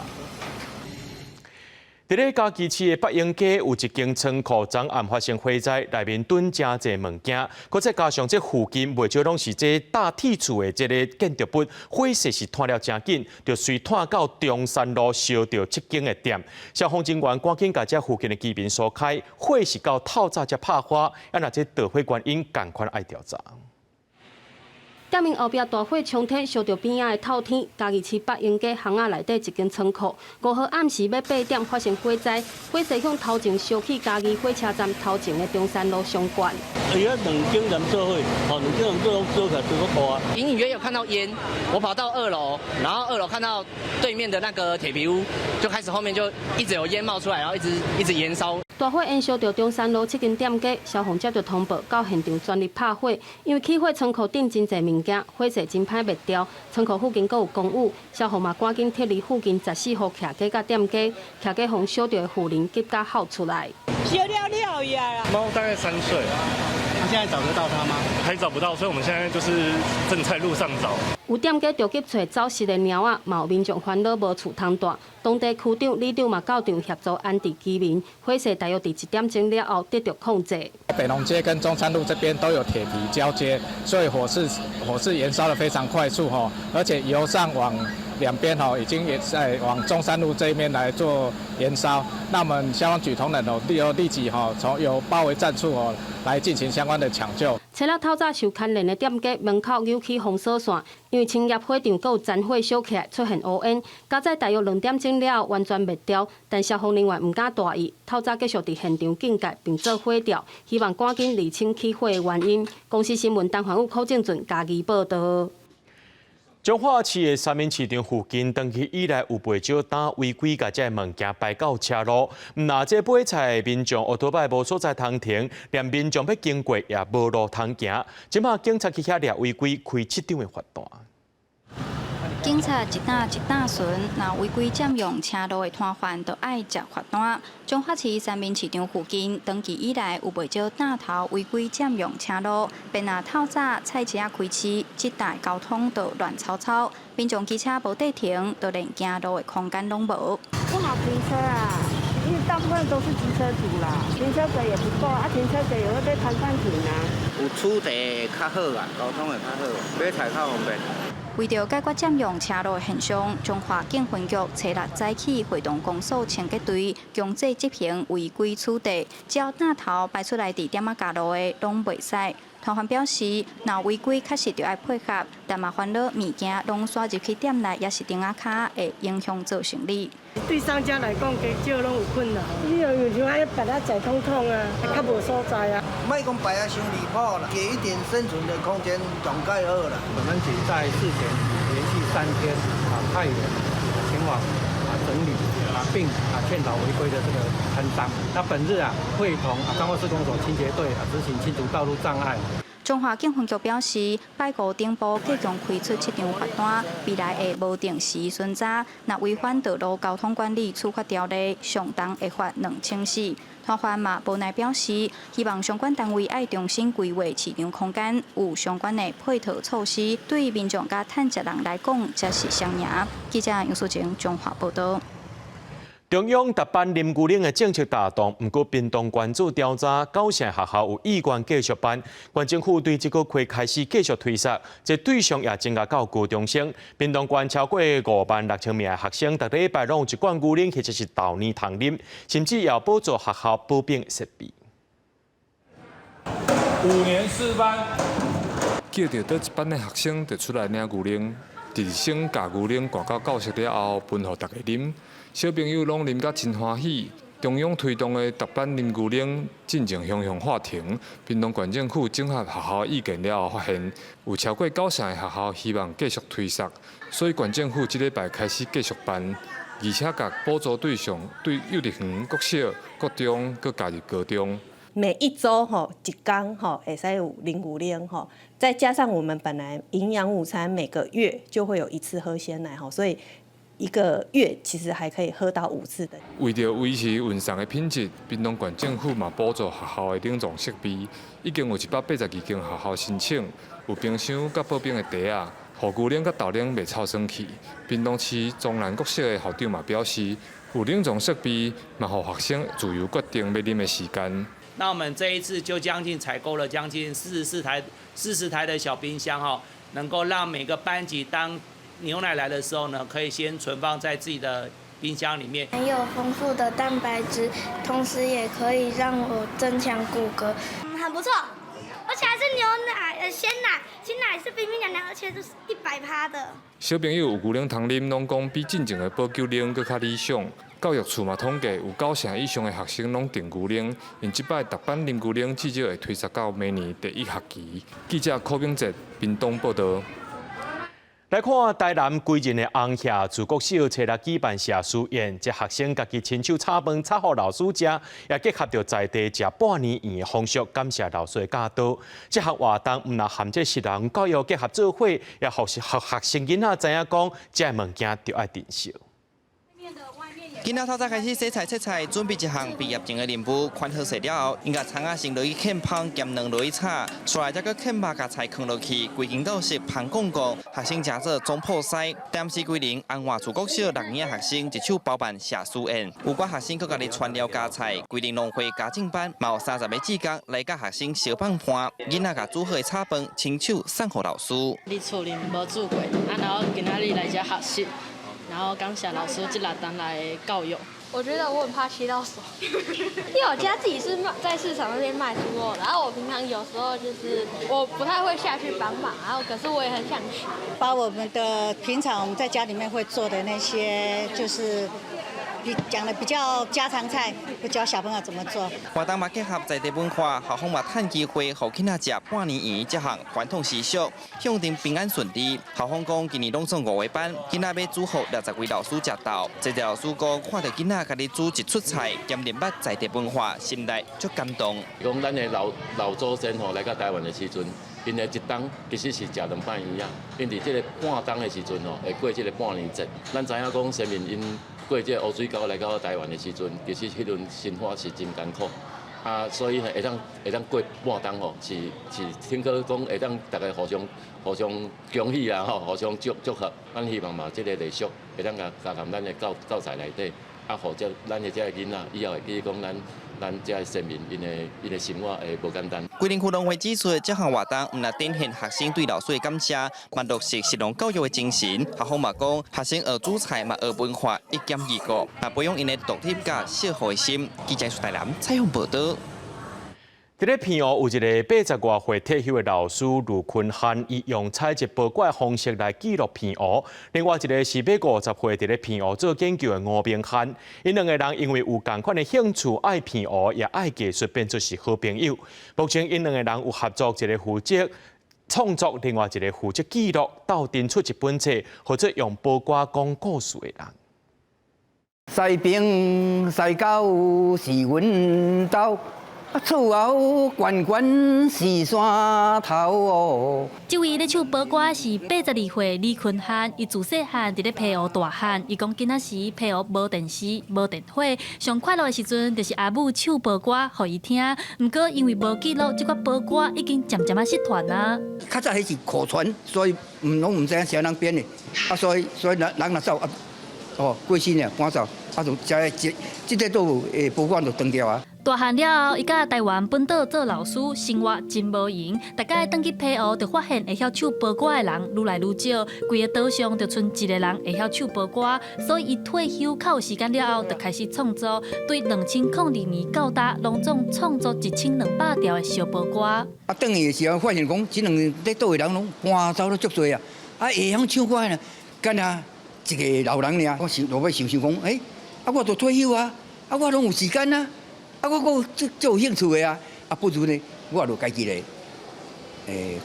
佇咧嘉義市的北榮街有一間倉庫，昨暗發生火災，內面囤誠濟物件，閣再加上這附近袂少攏是這搭鐵厝的這个建築物，火勢是湠了誠緊，就隨湠到中山路燒著七間的店。消防人員趕緊共這附近的居民疏開，火是到透早才拍花，啊，若這著火原因仝款愛調查。店面後壁大火衝天，燒著邊仔的透天。嘉義市北榮街巷仔內底一間倉庫，5號暗時欲8點發生火災，火勢向頭前燒去嘉義火車站頭前的中山路上懸。哎呀，兩間人做火，吼，兩間人做攏燒起來，燒閣大。隱隱約約有看到煙，我跑到二樓，然後二樓看到對面的那個鐵皮屋，就開始後面就一直有煙冒出來，然後一直一直延燒。大火延燒著中山路七間店家，消防接著通報到現場全力拍火。因為起火倉庫頂真濟物件，火勢真歹滅掉。倉庫附近閣有公寓，消防嘛趕緊撤離附近14戶徛家佮店家，徛家予燒著的婦人急甲哭出來。燒了了呀！貓大概3歲。那現在找得到它嗎？還找不到，所以我們現在就是正在路上找。有店家著急揣走失的貓仔，嘛有民眾煩惱無厝通蹛。當地區長、里長嘛到場協助安置居民。火勢大約佇1點鐘了後得著控制。北農街跟中山路這邊都有鐵皮交接，所以火勢延燒得非常快速吼，而且由上往兩邊吼已經也在往中山路這一面來做延燒。那我們消防局同仁哦，立即吼從由包圍戰術哦來進行相關的搶救。車仔透早受牽連的店家門口扭起封鎖線，因為清業火場閣有殘火燒起來，出現烏煙。佳哉大約2點鐘了後完全滅掉，但消防人員毋敢大意，透早繼續佇現場警戒並做火調，希望趕緊釐清起火的原因。公視新聞陳環宇、柯正俊嘉義報導。彰化市的三民市場附近，長期以來有袂少擔違規共這个物件擺到車路，毋但這買菜的民眾烏托擺無所在通停，連民眾欲經過也無路通行。這馬警察去遐掠違規，開7張的罰單。警察一擔一擔巡，若違規佔用車路的攤販，就愛接罰單。彰化市三民市場附近，長期以來有袂少擔頭違規佔用車路，便若透早菜市仔開市，這帶交通就亂糟糟，民眾機車無地停，就連行路的空間攏無。不好停車啊，因為大部分都是機車族啦，停車格也不夠啊，停車格也會被攤販停啊。有取締較好啊，交通會較好，買菜較方便。為著解決佔用車路的現象，彰化警分局初六早起會同公所清潔隊強制執行違規取締，只要擔頭擺出來佇店仔加路的，攏袂使。攤販表示，若違規確實著愛配合，但嘛煩惱物件攏徙入去店內，抑是亭仔跤，會影響做生理。對商家來講，加少攏有困難。你有像按呢擺啊載通通啊，較無所在啊。莫講擺啊傷離譜啦，給一點生存的空間總蓋好啦。本分局在事前連續3天派員前往整理並勸導違規的這個攤商。那本日會同彰化市公所清潔隊執行清除道路障礙。彰化警分局表示，拜五頂晡計共開出七張罰單，未來會無定時巡查，若違反道路交通管理處罰條例，上重會罰2400。攤販嘛無奈表示，希望相關單位愛重新規劃市場空間，有相關的配套措施，對民眾佮趁食人來講，才是雙贏。記者楊淑晴彰化報導。中央逐班啉牛奶的政策大動，毋過屏東縣做調查，九成學校有意願繼續辦。縣政府對這個月開始繼續推捒，這對象也增加到高中生。屏東縣超過5萬6千名的學生，逐禮拜攏有一罐牛奶或者是豆奶通啉，甚至也有補助學校保冰設備。 5年4班，叫著佗一班的學生就出來領牛奶，值日生共牛奶灌到教室了後，分予大家啉。小朋友攏啉甲真歡喜。中央推動的逐班啉牛奶，進前雄雄喊停。屏東縣政府整合學校意見了後，發現有超過九成的學校希望繼續推捒，所以縣政府這禮拜開始繼續辦，而且共補助對象對幼稚園、國小、國中，閣加入高中。每一週吼一工吼會使有啉牛奶吼，再加上我們本來營養午餐每個月就會有一次喝鮮奶吼，所以一個月其實還可以喝到5次的。為著維持運送的品質，屏東縣政府嘛補助學校的冷藏設備，已經有182間學校申請，有冰箱佮保冰的袋仔，予牛奶佮豆奶袂臭酸去。屏東市中南國小的校長嘛表示，有冷藏設備嘛，予學生自由決定欲啉的時間。那我們這一次就將近採購了將近44台40台的小冰箱哈，能夠讓每個班級當牛奶來的時候呢，可以先存放在自己的冰箱裡面。很有豐富的蛋白質，同時也可以讓我增強骨骼。很不錯，而且還是牛奶、鮮奶，鮮奶是冰冰涼涼，而且是100%的。小朋友有牛奶通啉，攏講比進前的保久奶閣較理想。教育處嘛統計，有九成以上的學生攏訂牛奶，𪜶這擺逐班啉牛奶至少會推捒到明年第一學期。記者柯炳哲屏東報導。來看台南歸仁的紅霞自國小初六舉辦謝師宴，這學生家己親手炒飯炒予老師食，也結合著在地食拜年圓的風俗，感謝老師的教導。這項活動毋但和這食農教育結合做伙，也予學學生囡仔知影講，這个物件著愛珍惜。囡仔透早開始洗菜切菜，準備一項畢業前的任務。寬好勢了後，𪜶共蔥仔先落去劵芳，兼卵落去炒，出來才閣劵肉共菜囥落去，規間教室芳摃摃。學生食做總鋪師。台南市歸仁紅華厝國小六年的學生一手包辦謝師宴，有寡學生閣家己傳料加菜。歸仁農會家政班嘛有30個志工來佮學生相幫伴，囡仔共煮好的炒飯親手送予老師。佇厝裡無煮過，啊，然後今仔日來遮學習。然後感謝老師這六冬來教育。我覺得我很怕切到手，因為我家自己是賣在市場那邊賣豬肉，然後我平常有時候就是我不太會下去幫忙，然後可是我也很想學。把我們的平常我們在家裡面會做的那些，就是比講的比較家常菜，會教小朋友怎麼做。活動嘛結合在地文化，校方嘛趁機會，予囡仔食拜年圓這項傳統習俗，向定平安順利。校方講，今年攏總五個班，囡仔欲煮予60位老師食晝。這個老師講，看著囡仔家己煮一出菜，兼認捌在地文化，心內足感動。講咱的老老祖先吼來到台灣的時陣，𪜶的一冬其實是食兩擺圓仔，𪜶佇這個半冬的時陣吼，會過這個拜年節。咱知影講先民𪜶過這個烏水溝來到台灣的時陣，其實彼陣生活是真艱苦，啊，所以會當過半冬吼，是聽講講會當大家互相恭喜啊吼，互相祝賀。咱希望嘛，這個禮俗會當共加入咱的教材內底，啊，予這咱的這个囡仔以後會記講咱這个先民𪜶的生活會無簡單。歸仁區農會指出，這項活動毋但展現學生對老師的感謝，嘛落實食農教育的精神。校方嘛講，學生學煮菜嘛學文化，一兼二顧，嘛培養𪜶的獨立佮惜護的心。記者台南採訪報導。佇咧澎湖有一个80外歲退休的老師盧坤漢，伊用採集褒瓜的方式來記錄澎湖。另外一个是欲50歲佇咧澎湖做研究的吳明漢，𪜶兩个人因為有仝款的興趣，愛澎湖也愛藝術，變做是好朋友。目前𪜶兩个人有合作，一个負責創作，另外一个負責記錄，鬥陣出一本冊，號做用褒瓜講故事的人。西平西溝是阮兜。厝後懸懸是山頭哦。這位咧唱褒歌是82歲李坤漢，伊自細漢佇咧澎湖大漢。伊講囡仔時澎湖無電視、無電話，上快樂的時陣就是阿母唱褒歌予伊聽。毋過因為無記錄，這寡褒歌已經漸漸仔失傳啊。較早彼是口傳，所以毋攏毋知影啥人編的，啊，所以人人若走啊，哦，過身了趕走，啊，就這這這个都會褒歌就斷掉啊。大漢了後，伊佮台灣本島做老師，生活真無閒。逐擺轉去澎湖，就發現會曉唱褒歌的人愈來愈少，規个島上就賰一个人會曉唱褒歌，所以伊退休較有時間了後，就開始創作。對2002年到今，攏總創作1200條的燒褒歌。啊，轉去的時候發現講，這兩咧島的人攏搬走了足濟啊，啊，會曉唱歌的，干焦一个老人爾。我想落尾想想講，欸，啊，我都退休啊，啊，我攏有時間啊。啊，我閣足足有興趣的啊！啊，不如呢，我就家己來，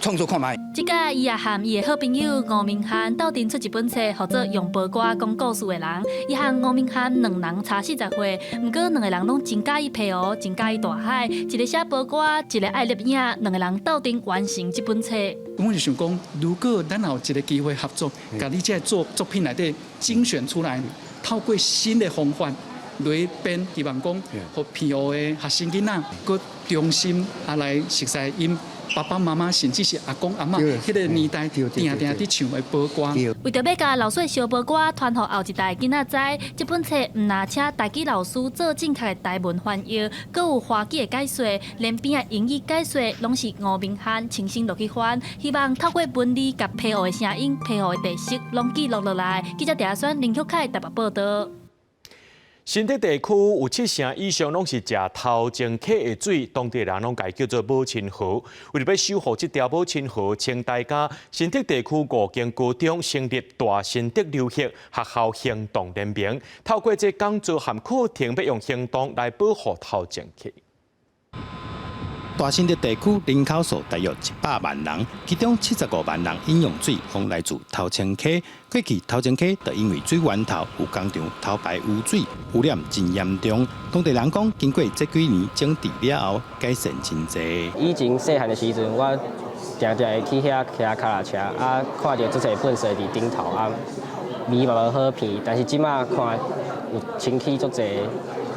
創作看覓。這擺伊也和伊的好朋友吳明漢鬥陣出一本冊，號做用褒歌講故事的人。伊和吳明漢兩人差40歲，毋過兩个人攏真佮意澎湖，真佮意大海。一个寫褒歌，一个愛攝影，兩个人鬥陣完成這本冊。我就想講，如果咱有一个機會合作，共你這个作作品內底精選出來，透過新的方法。來編，希望講，予澎湖的學生囡仔，閣重新啊來熟悉𪜶爸爸媽媽，甚至是阿公阿嬤，彼个年代定定佇唱的褒歌。為著欲共老歲燒褒歌傳予後一代囡仔知，這本冊毋但請台語老師做正確的台文翻譯，閣有華語的解說，連邊仔英語解說攏是吳明漢親身落去翻。希望透過文字佮澎湖的聲音、澎湖的特色攏記錄落來。記者鄭選林旭凱台北報導。新竹地區有七成以上攏是食頭前溪的水，當地人攏共伊叫做母親河。為著欲守護這條母親河，清大佮新竹地區五間高中成立大新竹流域學校行動聯盟，透過這講座和課程，欲用行動來保護頭前溪。大新竹地區人口數大約100萬人，其中75萬人飲用水攏來自頭前溪。過去頭前溪就因為水源頭有工廠偷排污水，污染真嚴重。當地人講，經過這幾年整治了後，改善真濟。以前細漢的時陣，我定定會去遐騎跤踏車，啊，看著足濟糞埽佇頂頭，啊，味嘛無好鼻。但是這馬看有清氣足濟，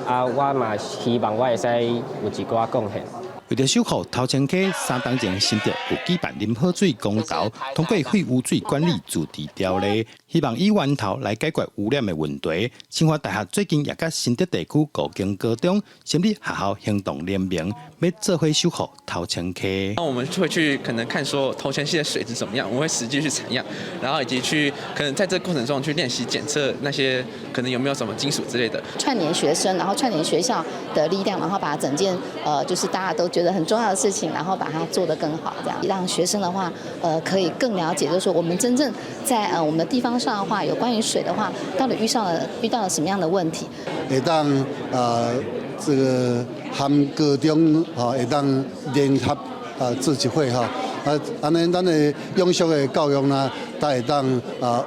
啊，我嘛希望我會使有一寡貢獻。為著守護頭前溪，3冬前新竹有舉辦啉好水公投，通過廢污水管理自治條例，希望以源頭來解決污染的問題。清華大學最近也佮新竹地區五間高中成立學校行動聯盟，欲做伙守護頭前溪。那我們會去可能看說頭前溪的水質怎麼樣，我們會實際去採樣，然後以及去可能在這個過程中去練習檢測那些可能有沒有什麼金屬之類的。串聯學生，然後串聯學校的力量，然後把整件就是大家都覺得很重要的事情，然後把它做得更好，這樣讓學生的話，可以更了解，就是說我們真正在我們的地方上的話，有關於水的話，到底遇到了什麼樣的問題？會當這個和高中吼會當聯合啊做一伙吼，啊按呢咱的永續的教育呢，才會當啊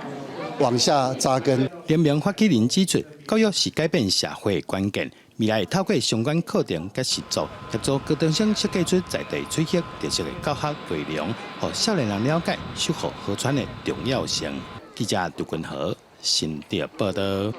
往下扎根。聯盟發起人指出，教育是改變社會的關鍵。未來會透過相關課程佮實作，協助高中生設計出在地水域特色的教學內容，予少年人了解守護河川的重要性。記者杜君豪新竹報導。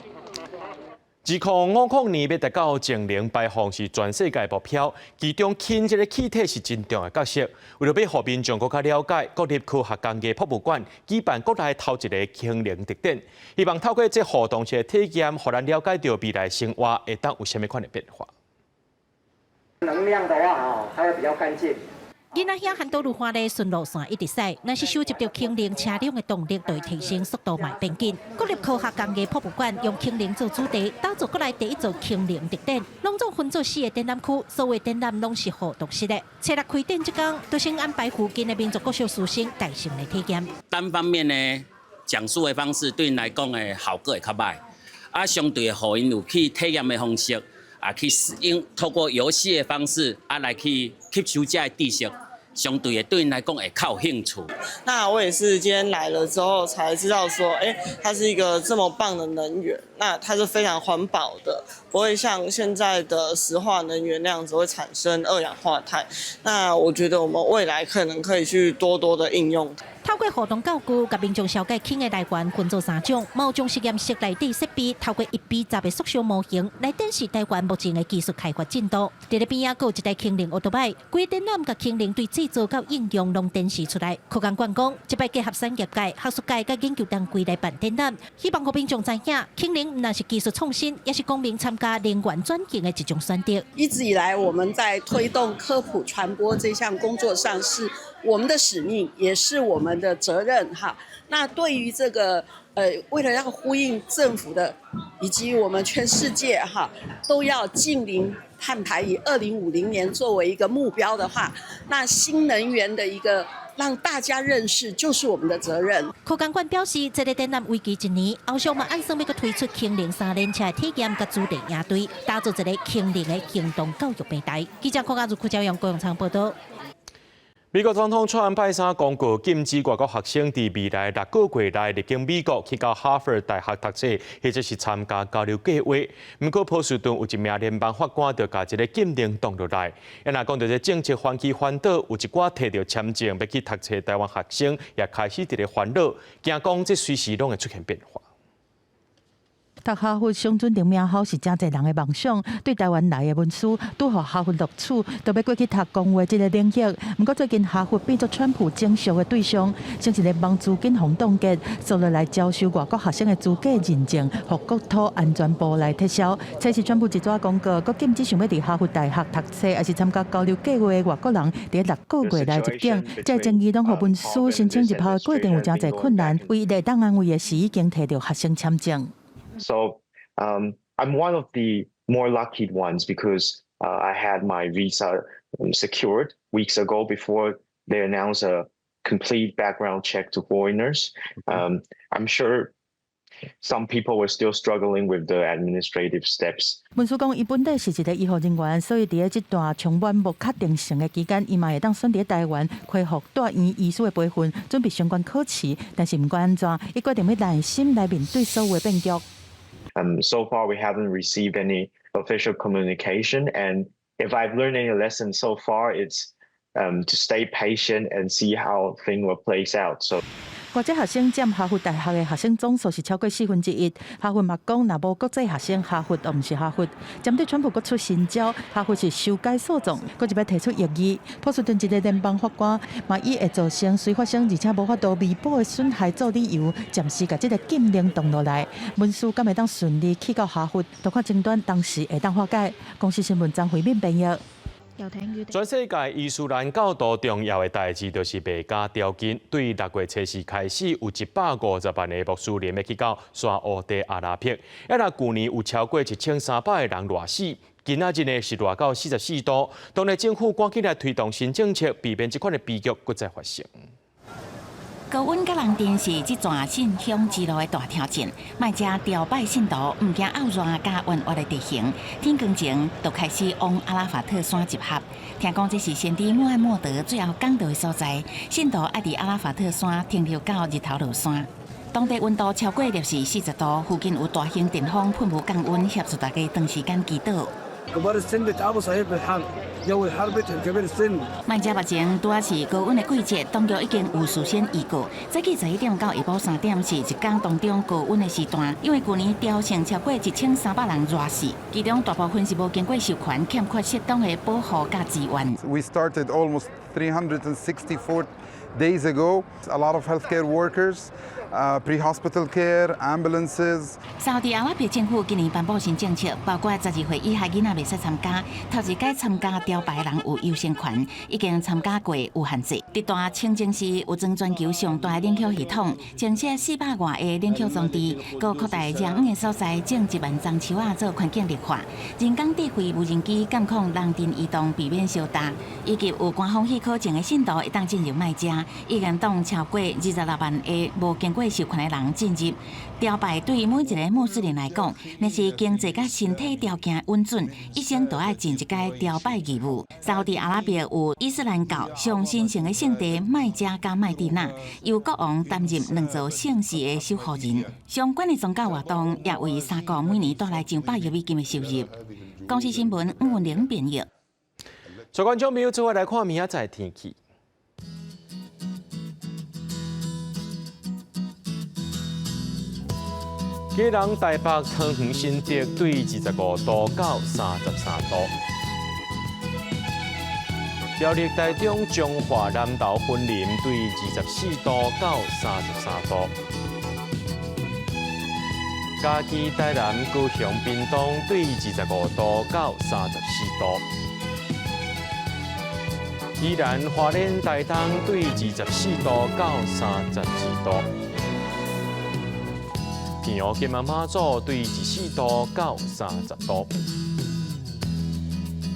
2050年欲達到淨零排放是全世界目標，其中氫這个氣體是真重要的角色。為著欲予民眾閣較了解，國立科學工藝博物館舉辦國內頭一个氫能特展，希望透過這互動式的體驗，予咱了解著未來生活會當有啥物款的變化。能量的話，哦，它會比較乾淨。囡仔遐很多路華咧順路線一直駛，若是收集著氫能車輛的動力，就會提升速度嘛變緊。國立科學工藝博物館用氫能做主題，打造國內第一座氫能特展，攏總分做四个展覽區，所有展覽攏是互動式的。初六開展這工，就先安排附近的民族國小師生帶上來體驗。單方面呢，講述的方式對𪜶來講的效果會較䆀，啊，相對的，予𪜶有去體驗的方式，啊，去用透過遊戲的方式啊來去吸收這个知識。相對的，對𪜶來講會較有興趣。那我也是今天來了之後才知道說，欸，它是一個這麼棒的能源，那它是非常環保的，不會像現在的石化能源那樣子會產生二氧化碳。那我覺得我們未來可能可以去多多的應用。透過互動教具，共民眾紹介氫的來源分做三種，嘛有將實驗室內底設備透過1比10的縮小模型來展示台灣目前的技術開發進度。佇咧邊仔閣有一台氫能歐多擺，規展覽共氫能對製造到應用攏展示出來。科工館講，這擺結合產業界、學術界佮研究單位來辦展覽，希望予民眾知影，氫能毋但是技術創新，也是公民參加能源轉型的一種選擇。一直以來，我們在推動科普傳播這項工作上，是我們的使命，也是我們的責任哈。那對於這個，為了要呼應政府的，以及我們全世界哈，都要淨零碳排，以2050年作為一個目標的話，那新能源的一個讓大家認識，就是我們的責任。科工館表示，這个展覽為期一年，後續嘛按算欲閣推出氫能三輪車的體驗佮主題營隊，打造一个氫能的行動教育平台。記者柯家如、柯朝陽、高永昌報道。美國總統川普拜三公告禁止外國學生佇未來6個月內入境美國去到哈佛大學讀冊，或者是參加交流計劃。毋過波士頓有一名聯邦法官就共這个禁令擋落來。啊，若講著這政策翻起翻倒，有一寡提著簽證欲去讀冊台灣學生也開始佇咧煩惱，驚講這隨時攏會出現變化。讀哈佛上尊頂名校是誠濟人的夢想，對台灣來的文書拄予哈佛錄取，就欲過去讀公衛這个領域。毋過最近哈佛變做川普整肅的對象，先是聯邦資金予凍結，紲落來招收外國學生的資格認證，予國土安全部來撤銷。這是川普一紙公告，閣禁止想欲佇哈佛大學讀冊，抑是參加交流計劃的外國人，佇6個月內入境。這个爭議攏予文書申請入校的過程有誠濟困難，唯一會當安慰的是已經提著學生簽證。 So I'm one of the more lucky ones because I had my visa secured weeks ago before they announced a complete background check to foreigners. I'm sure some people were still struggling with the administrative steps. 文書講，伊本底是一个醫護人員，所以佇咧這段充滿無確定性的期間，伊嘛會當選佇台灣恢復住院醫師的培訓，準備相關考試。但是毋管按怎，伊決定欲耐心來面對所有的變局。 So far, we haven't received any official communication, and if I've learned any lesson so far, it's to stay patient and see how things will play out. So. 國際學生佔哈佛大學的學生總數是超過1/4。哈佛嘛講，若無國際學生，哈佛就毋是哈佛。針對川普閣出新招，哈佛是修改訴訟，閣一擺提出異議。波士頓一个聯邦法官嘛以會造成隨發生而且無法度彌補的損害做理由，暫時共這个禁令擋落來。文書敢會當順利去到哈佛，就看爭端當時會當化解。公視新聞張惠敏編譯。全世界伊斯蘭教徒重要的代誌就是麥加朝覲。對6月初四開始，有150萬个穆斯林欲去到沙烏地阿拉伯。啊，若舊年有超過1300個人熱死，今仔日呢是熱到44度。當地政府趕緊來推動新政策，避免這款的悲劇閣再發生。高溫佮人潮是這段信仰之路的大挑戰。麥加朝拜信徒毋驚漚熱佮彎彎的地形，天光前就開始往阿拉法特山集合。聽講這是先知穆罕默德最後講道的所在，信徒愛佇阿拉法特山停留到日頭落山。當地溫度超過攝氏40度，附近有大型電風噴霧降溫，協助大家長時間祈禱。 كبار السن بيتعبوا صحيح بالحر جو الحر بيتعب كبير السن。麥加目前拄仔是高溫的季節，當局已經有事先預告，早起11點到下晡3點是一工當中高溫的時段，因為舊年朝聖超過1300人熱死，其中大部分是無經過授權、欠缺適當的保護佮資源。 We started almost 364 days ago. A lot of healthcare workers, Pre-hospital care, ambulances. 沙特阿拉伯政府今年頒布新政策，包括12歲以下囡仔袂使參加，頭一擺參加朝拜的人有優先權，已經參加過有限制。佇大清真寺有裝全球上大的冷氣系統，增設400外個冷氣裝置，閣擴大熱遠的所在種1萬樟樹仔做環境綠化。人工智慧無人機監控人陣移動，避免相踏，以及有官方許可證的信徒會當進入麥加，已經擋超過26萬個無經過授權的人進入。朝拜對每一个穆斯林來講，若是經濟佮身體條件允准，一生都愛盡一擺朝拜義務。沙特阿拉伯有伊斯蘭教上神聖的聖地麥加佮麥地那，由國王擔任兩座聖寺的守護人。相關的宗教活動也為沙國每年帶來上百億美金的收入。公視新聞吳文玲編譯。所以觀眾朋友，做伙來看明仔載天氣。基隆、台北、桃園、新竹對25度到33度；苗栗、台中、彰化、南投、雲林對24度到33度；嘉義、台南、高雄、屏東對25度到34度；宜蘭、花蓮、台東對24度到32度。平湖、金門、馬祖對24度到30度。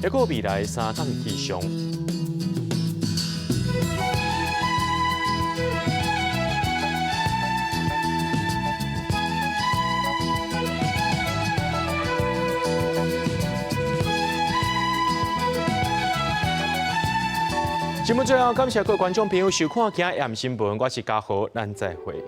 一個未來3天氣象。節目最後，感謝各位觀眾朋友收看《今日新聞》，我是嘉豪，咱再會。